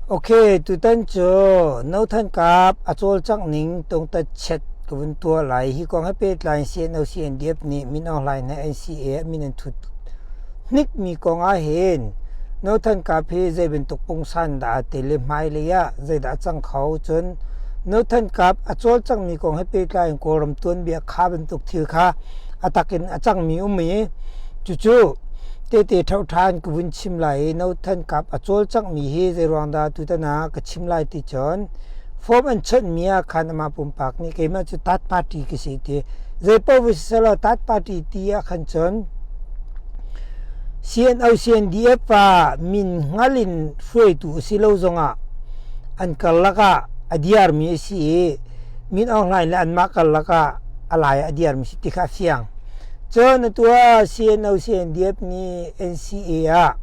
Ok, tutan cu No Than Kap a cawlcangh ning tungtat chet ka vun tuah lai. Hi kong he pehtlai in CNO CNDF nih Min Aung Hlaing he NCA ah min an thut hnikmi kong ah hin No Than Kap hi zei bantuk pungsan dah aa tel i hmailei ah zeidah a cang kho? Cun No Than Kap a cawlcanghmi kong he pehtlai in Kawlram tuanbia kha bantuk thil kha a tak in a cangmi um i cucu Tehte ṭhoṭhan ka vun chim lai i No Than Kap a cawlcanghmi hi zeiruang dah tutan ah ka chim lai ti cun form an chawnhmi ah khan amah pumpak nih keimah cu third party ka si ti zeipaoh va si selaw third party ti ah khan cun CNO CNDF ah min hngal in hruaitu a si lo zongah an karlak ah a diarmi a si i Min Aung Hlaing le anmah karlak ah a lai ah a diarmi si ti kha a fiang. Cun atu ah CNO CNDF nih NCA ah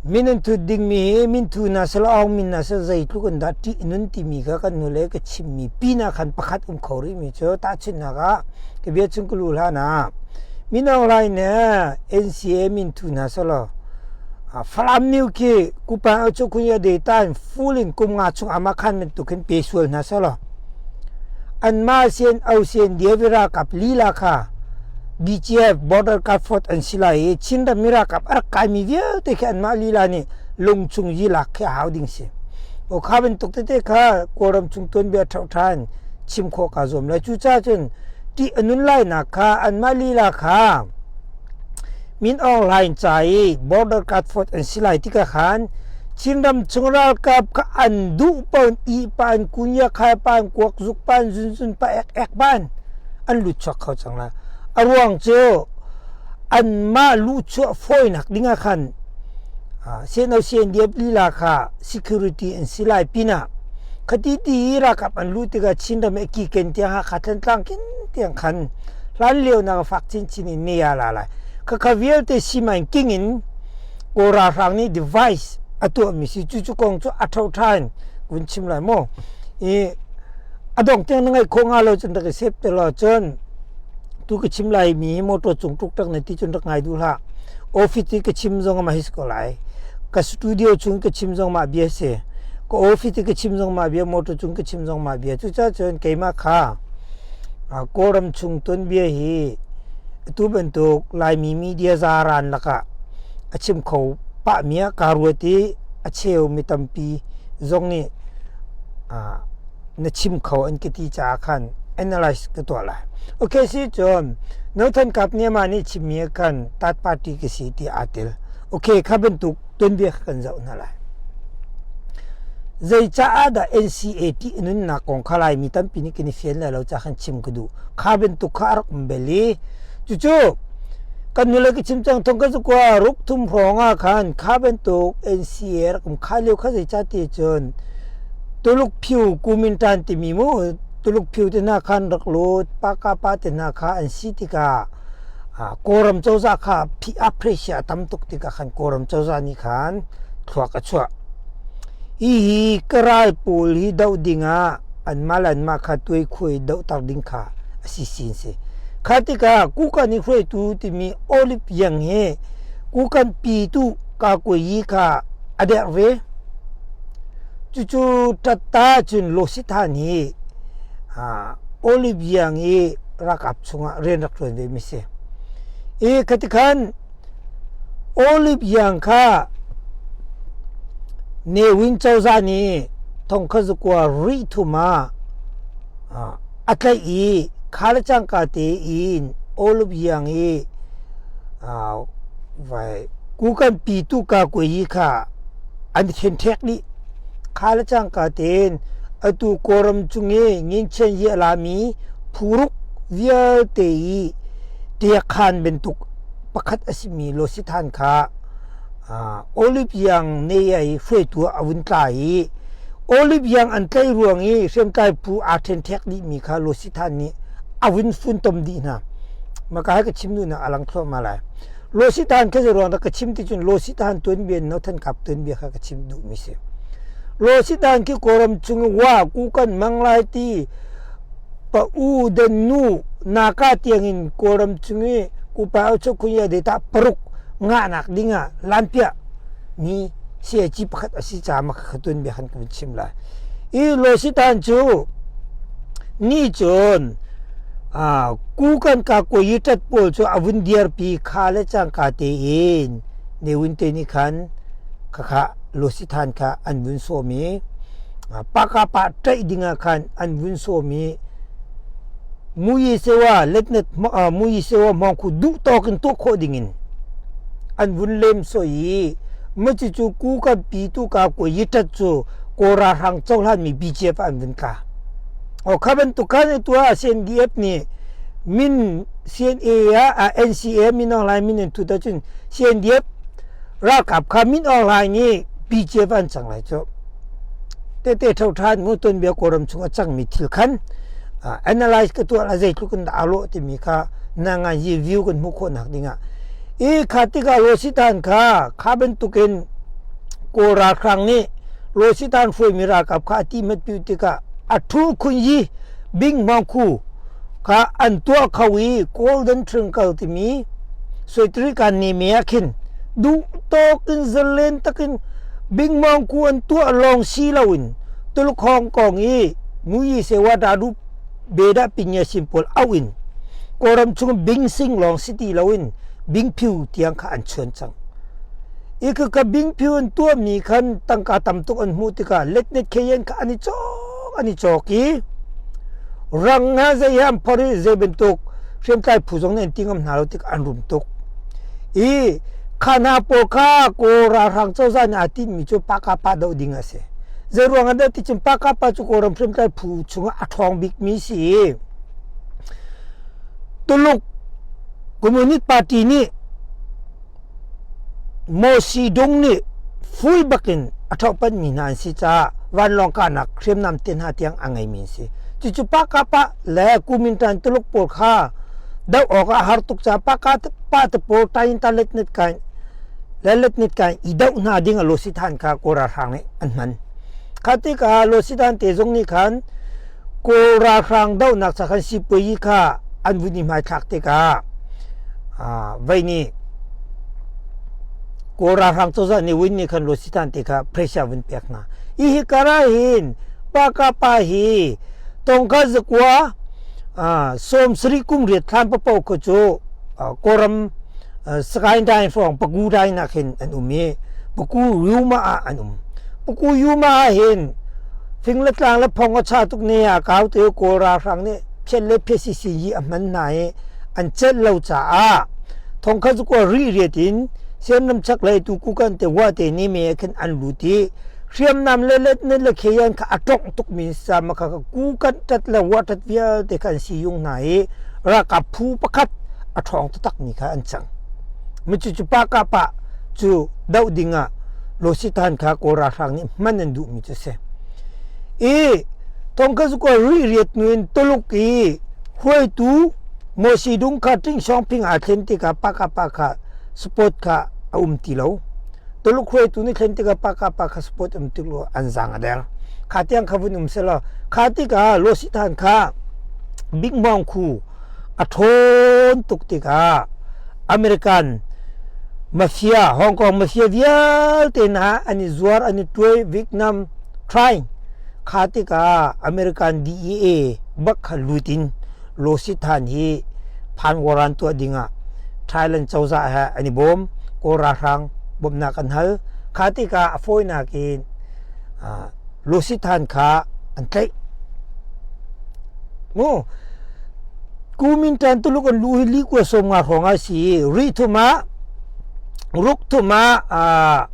min an thut dingmi hi minthu hna selaw aung min hna selaw zeitluk in dah ṭih nun timi kha kan hnulei ka chimmi pinah khan pakhat um kho rihmi cu tahchunhnak ah ka bia chung ka luh hlan ah Min Aung Hlaing nih NCA minthu hna selaw Falam New khi Kupan Ochokhunya data in full in kum nga chung amah khan bantuk hin pe sual hna selaw Anmah sian au sian Devi ralkap lila kha BGF Border Guard Force an si lai i Chinram mi ralkap a rak kaimi vialte khi anmah lila nih lungchung yi lak khi a hau ding si. O kha bantuk tete kha Kawlram chung tuanbia ṭhauh ṭhan chim khawh kaa zuam lai. Cucaah cun ṭih a nun lainak kha anmah lila kha Min Aung Hlaing ca i Border Guard Force an si lai tikah khan Chinram chung ralkap kha an duh paoh in ih pah in kunya khai pah in kuak zuk pah in zunzun pah ek ek pah in an lut chuak kho cang lai. A ruang cu anmah luhchuah fawinak ding ah khan CNO CNDF lila kha security an si lai pinah khati ti i ralkap an luh tikah Chinram i kiken tiang Hakha Thantlang kin tiang khan hlan lio nak fak chinchin in ne a la lai. Khakha vialte simain king in Kawl ralhrang nih device a tuahmi si cucu kong cu a ṭho ṭha in vun chim lai maw i a dong tiang na ngaih khawh nga lo cun rak i sep te law cun tu ka chim lai mi hi motor cung tuk tak na ti cun rak ngai duh hlah office i ka chim zong mah hi si ko lai ka studio chung ka chim zong mah bia si ka office i ka chim zong mah bia motor cung ka chim zong mah bia cucaah cun keimah kha Kawlram chung tuanbia hi atu bantuk Laimi media zaran lakah a chim kho pahmi ah kaa ruat i a cheu mi tampi zong nih na chim kho an ka ti caah khan analyze ka tuah lai. Okay si cun No Than Kap nih amah nih chimmi ah khan third party ka si ti aa tel. Okay kha bantuk tuanbia kha kan zoh hna lai. Zeicaah dah NCA ṭih nunnak kong kha Laimi tampi nih kan i fian lai lo caah khan chim ka duh. Kha bantuk kha a rak um bel i cucu kan nule ka chim cang thong ka zakua ruk thum hrawng ah khan kha bantuk NCA rak um kha lio kha zeicah ti cun Tuluk phiu Kuomintang timi mu Tuluk phiu te hna khan rak lut Pakapa te hna kha an si tikah Kawlram cozah kha a pressure a tam tuk tikah khan Kawlram cozah nih khan thluak a chuah. Hihi ka ral pawl hi doh dingah anmah le anmah kha tuaikhuai dohter ding kha a si sin si. Kha tikah Kukan i hruaitu timi Olive Yang hi Kukan pitu Kakuayi kha a derh ve. Cucu ṭatta cun Losithan hi Olive Yang i ralkap chungah rian rak ṭuan vemi si. I khatikhan Olive Yang kha Ne Win cozah nih thongkhat zakua rih thum ah a tlaih i kha le cangka tein Olive Yang i vai kukan pitu ka kuai kha an ṭhenṭhek dih. Kha le cangka tein atu Kawlram cung i nginchian hi a lami phuruk vialte i ṭiakhan bantuk pakhat a simi Losithan kha Olive Yang nei i hruaitu ah a vun tla i Olive Yang an tlaih ruang i hriamtlai phu aa ṭhenṭhek dihmi kha Losithan nih a vun funtom dih hna. Maka hi ka chim duhnak a lang thluahmah lai. Losithan kha zei ruang dah ka chim ti cun Losithan tuanbia in Nothan Kap tuanbia kha ka chim duhmi si. Losithan khi Kawlram chung i wa ku kan mang lai ti pa u den nu naka tiang in Kawlram chung i kupa au chok khunya data paruk ngahnak dingah lanpiah mi CAG pakhat a si caah mah kha tuanbia khan ka vun chim lai. I Lositan cu ni cun Kukan ka kuayi ṭat pawl cu a vun dirpi kha le cangka tein Ne Win te nih khan khakha Losithan kha an vun sawm i paka pa ṭaih dingah khan an vun sawm i Muyi sewa letnet muyi sewa hmawng khu duh tawk in tuah khawh dingin an vun lem soi i macucu ku kan pi tu ka ko yi tat cu Kawl ralhrang cohlan mi BGF an vun tla. O kha bantuk khan tua CNDF nih min CNA ah NCA Min Aung Hlaing min an thut ahcun CNDF ralkap kha Min Aung Hlaing nih BGF an cang lai cu. Tete tho than mu tuanbia Kawlram chung a cangmi thil khan analyze ka tuah la zeitluk in dah aa lawh timi kha na ngan yi view kan hmuh khawhnak dingah i kha tikah Lositan kha kha bantukin Kawl ralhrang nih Lositan hruaimi ralkap kha a ti hmat piu tikah a thu khun yi bing hmang khu kha an tuah kho i Golden Triangle timi Suitrikan ni me ah khin duh tawk in zalen takin bingmawng ku an tuah lawng si loin Tuluk Hong Kong i Muyi Sewa Dadu Beda Pinya sin pawl auh in Kawlram chung bingsing lawng si ti loin bingphiu tiang kha an chuan cang. I ka ka bingphiu an tuahmi khan tangka tam tuk an hmuh tikah letnet kheyen kha an i cawk an i cawk i rang ha zei he an phor i zei bantuk hriamtlai phu zong nih an ti ngam hna lo tikah an rum tuk. I kha hna pawl kha Kawl ralhrang cozah nih aa tinhmi cu Pakapa doh ding a si. Zei ruang ah dah ti cun Pakapa cu Kawlram hriamtlai phu chungah a ṭhawng bikmi si i Tuluk Communist Party nih Mawsi Dung nih fui bakin a ṭhohpanhmi hna an si caah vanlawng kahnak hriamnam te hna tiang a ngeimi an si. Cucu Pakapa le Kuomintang Tuluk pawl kha doh awkah a har tuk caah Pakapa te pawl Tayinta letnet kai le letnet kai i doh hna ding a Losithan kha Kawl ralhrang nih an hman. Kha tikah Losithan te zong nih khan Kawl ralhrang dohnak ca khan sipuayi kha an vun i hmaithlak tikah vei nih Kawl ralhrang cozah nih Win nih khan Lositan te kha pressure vun pek hna. Hi hi kara hin Pakapa hi tongka zakua 70 kum riat thlan papo kho cu Kawlram Sagaing Dai hrawng Pagu Dai nak hin an um i Paku Yuma ah an um. Paku Yuma ah hin fing le tlang le phong a cha tuk ne a kau te Kawl ralhrang nih phiat le phiat sisi yi a hman hna i an celh lo caah thongkhat cu kawl ri riat in Sianram chaklei tu kukan te wa te ni me khin an lut i hriamnam le let ne le kheyan kha a tongh tuk mi sa ma kha kukan tat le wa tat vialte kha an si yung hna i ralkap phu pakhat a ṭhawng taktak mi kha an cang. Micu cu pa ka pa cu doh ding ah Lositan kha Kawl ralhrang nih hman an duh mi cu si. I thongkhat cu kawl ri riat nu in Tuluk i hruaitu Mosi Dung kha Ting Xiaoping aa thlen tikah pa ka pa kha support kha a um ti lo. Tuluk hruaitu nih thlen tikah pa ka pa kha support um ti lo an zaang a der. Kha tiang kha vun um selaw kha tikah Losithan kha Big Mong Khu a ṭhawn tuk tikah American mafia Hong Kong mafia vialte hna an i zuar an i tuai Vietnam trying kha tikah American DEA bak kha lut in Losithan hi phan waran tuah dingah Thailand cozah he an i bawm Kawl ralhrang bawmhnak an hal kha tikah a fawinak in Losithan kha an tlaih mu Kuomintang Tuluk an luh hi li kua 50 hrawng a si i ri thum ah ruk thum ah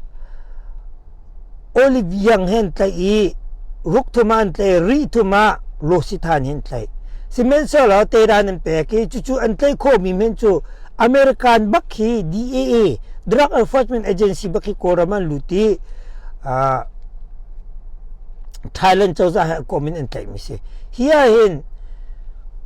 Olive Young he an tlaih i ruk thum ah an tlaih i ri thum ah Losithan he an tlaih. Sihmanhsehlaw tedan an pek i cucu an tlaih khawhmi men cu American bak hi DEA Drug Enforcement Agency bak hi Kawlram an lut i Thailand cozah he kom in an tlaihmi si. Hi ah hin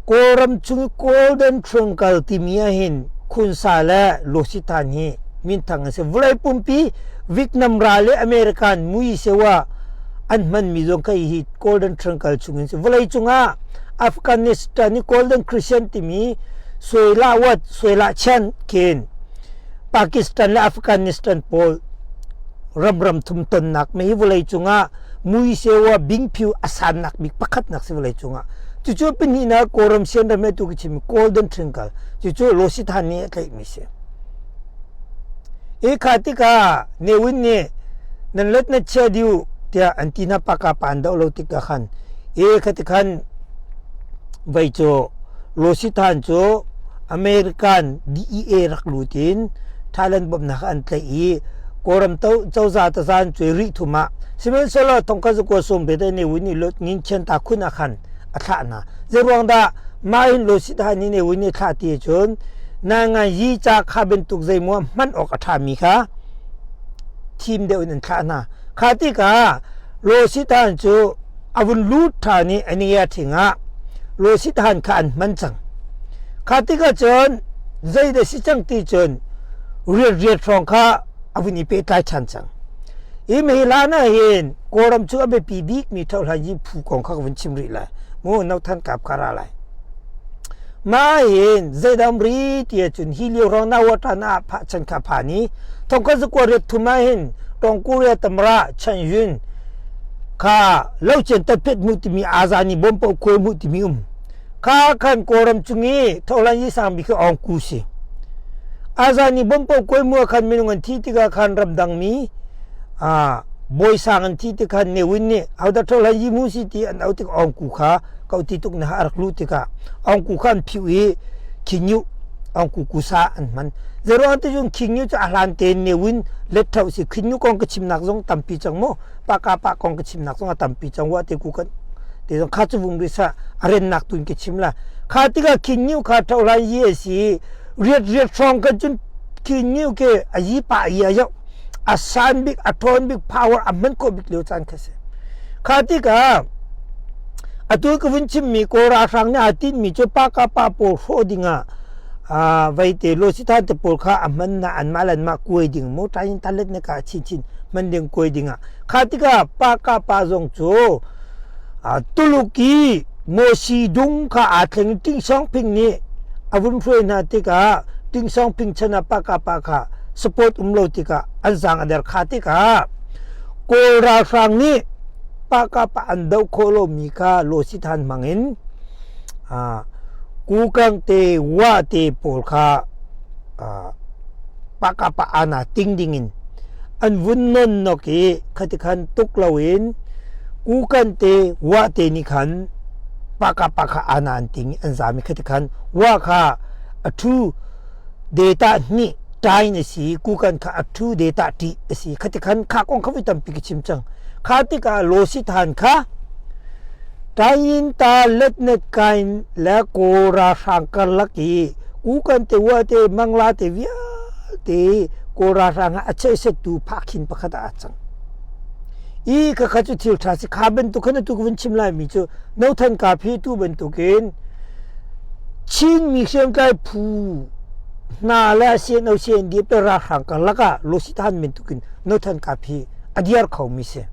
Kawlram chung i Golden Triangle timi ah hin Khunsa le Lositan hi minthang an si. Vawlei pumpi Vietnam ral le American mui sewa an hmanmi zong kha hi Golden Triangle chung in si. Vawlei cungah Afghanistan i Golden Crescent timi Suela Wat, Suela Chan khin Pakistan le Afghanistan pawl. Ram ram thum tonnak mei vawlei cungah muisewa bingphiu a sannak bik pakhatnak si vawlei cungah. Cucu pahnihnak Kawlram sianram he tu ka chim Golden Triangle cucu Losithan nih a tlaihmi si. I kha tikah Ne Win nih nan let na chia diu tiah an ti hna paka pa an doh lo tikah khan e kha ti khan vai cu Losithan cu American DEA rak lut in Thailand bawmhnak an tlaih i Kawlram cozah tazan cuai rih thum ah sihmanhsehlaw thongkhat zakua sawm riat Ne Win nih Ngin Chian Ta Khun ah khan a thlah hna. Zeiruang dah mah hin Losit Han nih Ne Win nih thlah ti cun na ngan yi ca kha bantuk zeimaw hman awk a ṭhami kha thim deuh in an thlah hna. Kha tikah Losit Han cu a vun lut ṭhan i an i thing ah Losit Han kha an hman cang. Kha tikah cun zeidah si cang ti cun riat riat hrawng kha a vun i pehtlai ṭhan cang. Hi mei hlan ah hin Kawlram cu a biapi bikmi thohlan yi phu kong kha ka vun chim rih lai. Mu Nothan kap ka ra lai. Mah hin zeidam ri ti ahcun hi lio hrawng na watan ah pha chan kha phan i thongkhat zakua riat thum ah hin Tong Korea tamra Chan Yun kha lo chen tatphet mu timi azani bom po khuai mu timi um. Kha khan Kawlram cung i thohlan yi sang bik khi Aung Ku si. Azani bom po khuai mu khan minung an thi tikah khan ramdang mi bawi sang an thi tik khan Ne Win nih hodah thohlan yi mu si ti an au tik Aung Ku kha ko ti tuk na a rak luh tikah Aung Ku kha an phiu i King Yu Aung Ku ku sa an hman. Zeruang te cun King Yu cu a hlan tein Ne Win let thau si King Yu kong ka chimnak zong tampi cang mu. Pa ka pa kong ka chimnak zong a tampi cang wa te ku kan te zong kha cu vung ri sa a rennak tun ka chim la kha tikah King Yu kha thohlan yi a si riat riat hrawng kan cun King Yu ke a yi pa yi a yoh a san bik a ṭhawn bik power a hman khawh bik lio caan kha si kha tikah atu ka vun chimmi Kawl ralhrang nih aa tinhmi cu pa ka pa pawl hrawh dingah veite losithan te pawl kha a hman na anmah le anmah kuai ding mu tain talet ne ka chinchin hman ding kuai dingah kha tikah pa ka pa zong cu Tuluk i Mosi dung kha aa thleng Ting Song Ping nih a vun hruai hna tikah Ting Song Ping chan ah pa ka pa kha support um lo tikah an zaang a der kha tikah Kawl ralhrang nih pa ka pa an doh khawh lomi kha losithan hmang in Kukang te Wa te pawl kha pa ka pa ana ting ding in an vun non nok i khati khan tuk loin Kukan te Wa te nih khan pa ka pa kha ana an ting an zam i khati khan Wa kha a thu data hnih tain a si kukan kha a thu data ṭih a si khati khan kha kong kha voi tampi ka chim cang kha tikah lawsi than kha tain ta letnet kain le kawl ralhrang karlak i kukan te wa te mangla te vialte kawl ralhrang ah a chehsettu phakhin pakhat ah a cang i khakha cu thil ṭha si kha bantuk khan atu ka vun chim laimi cu Nothan Kap hi tu bantukin Chinmi hriamtlai phu hna le CNO CNDF le ralhrang karlak ah Losithan bantukin Nothan Kap hi a diar khomi si.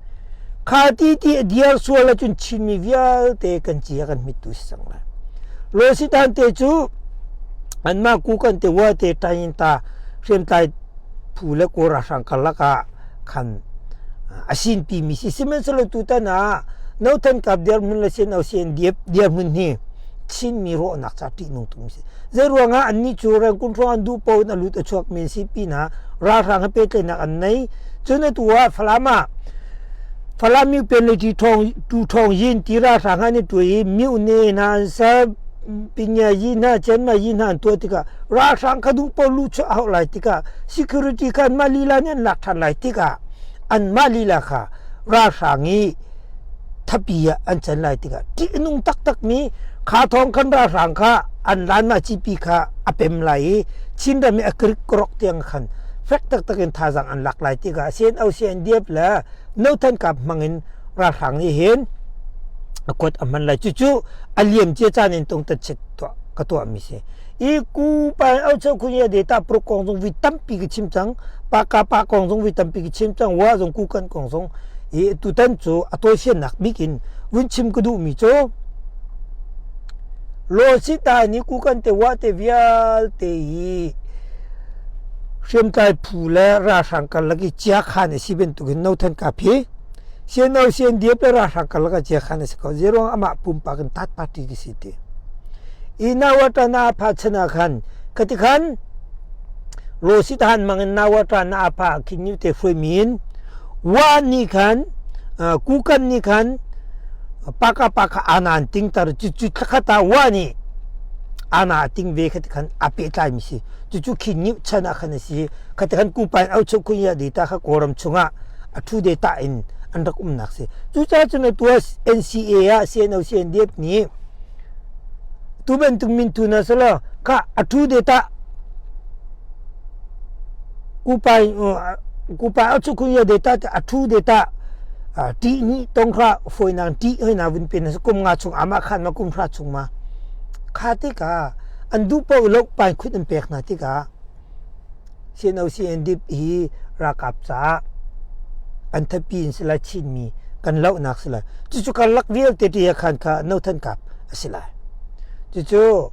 Kha ti ti a diar sual ahcun Chinmi vialte kan ci a kan hmittu si cang lai. Losithan te cu anmah Kukan te Wa te Tayinta hriamtlai phu le Kawl ralhrang karlak ah khan a sinpimi si. Sihmanhsehlaw tutan ah Nothan Kap dirhmun le CNO CNDF dirhmun hi Chinmi rawhnak ca ṭihnung tuk si. Zeiruangah annih cu Rangoon hrawng an duh paoh in a lut a chuak men si pinah ralhrang he pehtlaihnak an nei. Cun atu ah Falam ah Falam Miopen le Tu Thawng Yin ti ralhrang an i tuai i Myone hna an ser, Pinya Yi hna, Chianmai Yi hna an tuah tikah ralhrang kha duh paoh luh chuah a hauh lai tikah security kha anmah lila nih an lak ṭhan lai tikah anmah lila kha ralhrang i thapi ah an can lai tikah ṭih a nung taktakmi kha thawng khan ralhrang kha an lanmah cipi kha a pem lai i Chinram i a krik korok tiang khan fek taktak in thazaang an lak lai tikah CNO CNDF le Nothan kap hmang in ralhrang nih hin a kuat a hman lai cucu a liam cia caan in tungtat chet tuah ka tuahmi si i ku pa au cheu khun ya data pruk kong zong vi tampi ka chim cang pa ka pa kong zong vi tampi ka chim cang wa zong ku kan kong zong i tutan cu a tawifiannak bik in vun chim ka duhmi cu Lawsita ni ku kan te wa te vialte hi. Hriamtlai phu le ralhrang karlak i ciakhan a si bantukin No Than Kap hi CNO CNDF le ralhrang karlak ah ciakhan a si ko. Zeiruang amah pumpak in third party ka si ti. I nawata na apha chan ah khan khati khan Rosi tahan mang in nawata na apha khin ni te hruai min wa ni khan kukan ni khan paka paka anan tingtar cu cu thlakhat ah wa nih ana ting ve khati khan a pehtlai mi si. Cucu khi ni chan ah khan a si. Khati khan kupa in auchuk khun ya data kha Kawlram chungah a thu data in an rak umnak si. Cucaah cun atu ah NCA ah CNO CNDF nih tu bantuk minthu na sala kha a thu data kupa kupa auchuk khun ya data a thu data ti ni tong kha foinang ti hoina vun pin kum nga chung ama khan ma kum hra chung ma kha tikah an duh paoh lo paikhut an pek hna tikah CNO CNDP hi ralkap caah an thatpi in si lai Chinmi kan lohnak si lai. Cucu karlak vialte ti khan kha No Than Kap a si lai. Cucu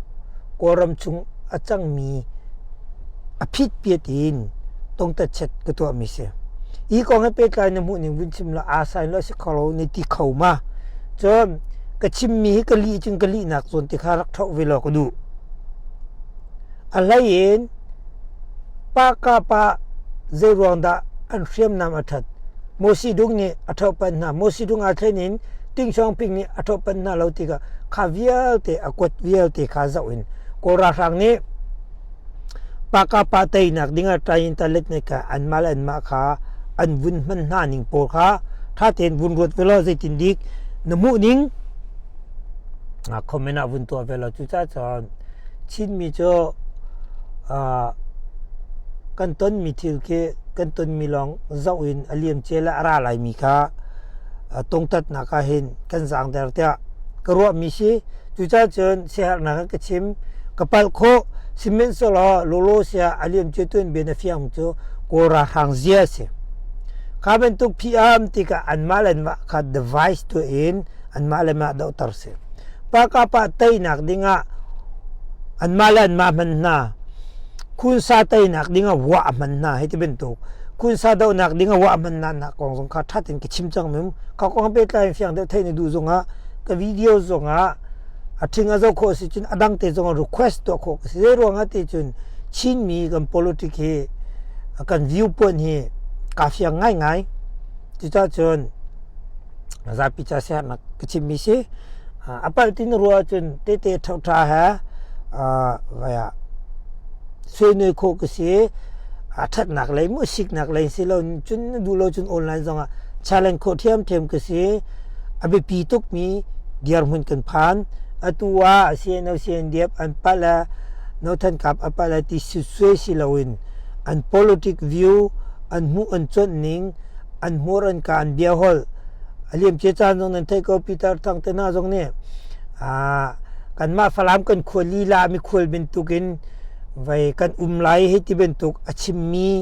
Kawlram chung a cangmi a phitpiat in tongtatchet ka tuahmi si. Hi kong he pehtlai na hmuh ning vun chim la aa sain lo si kho lo ni ti kho ma. Cun ka chimmi hi ka lih cun ka lihnak zawn ti kha rak ṭhoh ve law ka duh. A hlei in pa ka pa zeiruang dah an hriamnam a ṭhat. Mosi Dung nih a ṭhohpanh hna. Mosi Dung aa thlen in Ting Sawng Ping nih a ṭhohpanh hna lo tikah kha vialte a kuat vialte kha zoh in Kawl ralhrang nih Pakapa teinak dingah ṭain talet nih kha anmah le anmah kha an vun hman hna ning pawl kha ṭha tein vun ruat ve law zeitin dik na hmuh ning comment ah vun tuah ve law cucaah cun Chinmi cu kan tonmi thil khi kan tonmi lawng zoh in a liamcia le a ra laimi kha tungtatnak ah hin kan zaangder tiah ka ruahmi si. Cucaah cun siaherhnak ah ka chim. Ka palh khawh. Sihmanhsehlaw lawlaw siah a liamcia tuanbia na fiang cu Kawl ralhrang zia a si. Kha bantuk phiam tikah anmah le anmah kha device tuah in anmah le mah dohter si. Pakapa teinak dingah anmah le anmah hman hna. Khunsa teinak dingah wah a hman hna hei ti bantuk. Khunsa dohnak dingah wah a hman hna nak kong zong kha ṭhat in ka chim cang mi. Kha kong pehtlai in fiang deuh theih na duh zongah ka video zongah a ṭhing a zoh khawh si cun a dang te zongah request tuah khawh ka si. Zei ruangah ti cun Chinmi kan politic hi kan viewpoint hi kaa fiang ngaingai. Cucaah cun zapi ca siaherhnak ka chimmi si. A palh ti na ruah ahcun tete ṭhoṭha he vaya suainui khawh ka si. A ṭhatnak lei mu siknak lei si lo cun na duh lo cun online zongah challenge khawh ṭhiamṭhiam ka si. A biapi tukmi dirhmun kan phan. Atu ah CNO CNDF an palh le No Than Kap a palh le ti suai si loin an politic view an hmuh an cuanh ning an hmur an ka an bia holh a liamcia caan zong nan theih ko Peter Thang te hna zong nih kanmah Falam kan khua lila mikhual bantukin vai kan um lai hei ti bantuk a chimmi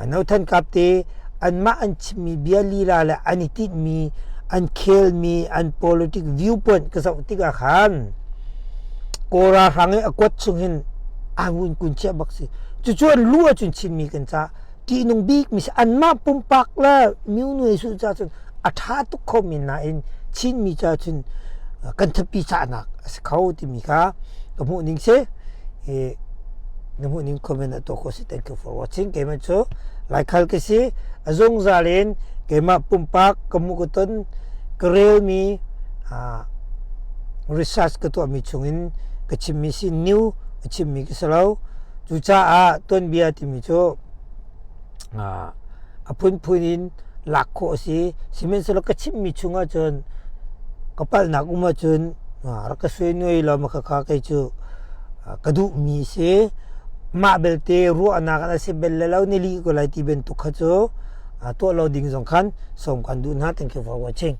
No Than Kap te anmah an chimmi bia lila le an i tinhmi an khelmi an politic viewpoint ka zoh tikah khan Kawl ralhrang i a kuat chung hin an kun chiah bak si cucu an lu ahcun Chinmi kan ca ṭihnung bik mi si anmah pumpak le myu su ca cun a ṭha tuk kho men nain Chinmi ca cun kan thatpi cahnak a si kho timi kha ka hmuh ning si na hmuh ning comment ah tuah khawh si thank you for watching keimah cu Laikhal ka si a zungzal in keimah pumpak ka hmuh ka ton ka relmi research ka tuahmi chungin ka chimmi si new a chimmi ka si lo cucaah tuanbia timi cu a phunphun in lak khawh a si. Sihmanhsehlaw ka chimmi chungah cun ka palhnak um ahcun rak ka suainuai law ma khakha kei cu ka duhmi a si. Mah belte ruahnak a si bel le lo ni lih ko lai ti bantuk kha cu tuah lo ding zong khan sawm kan duh hna. Thank you for watching.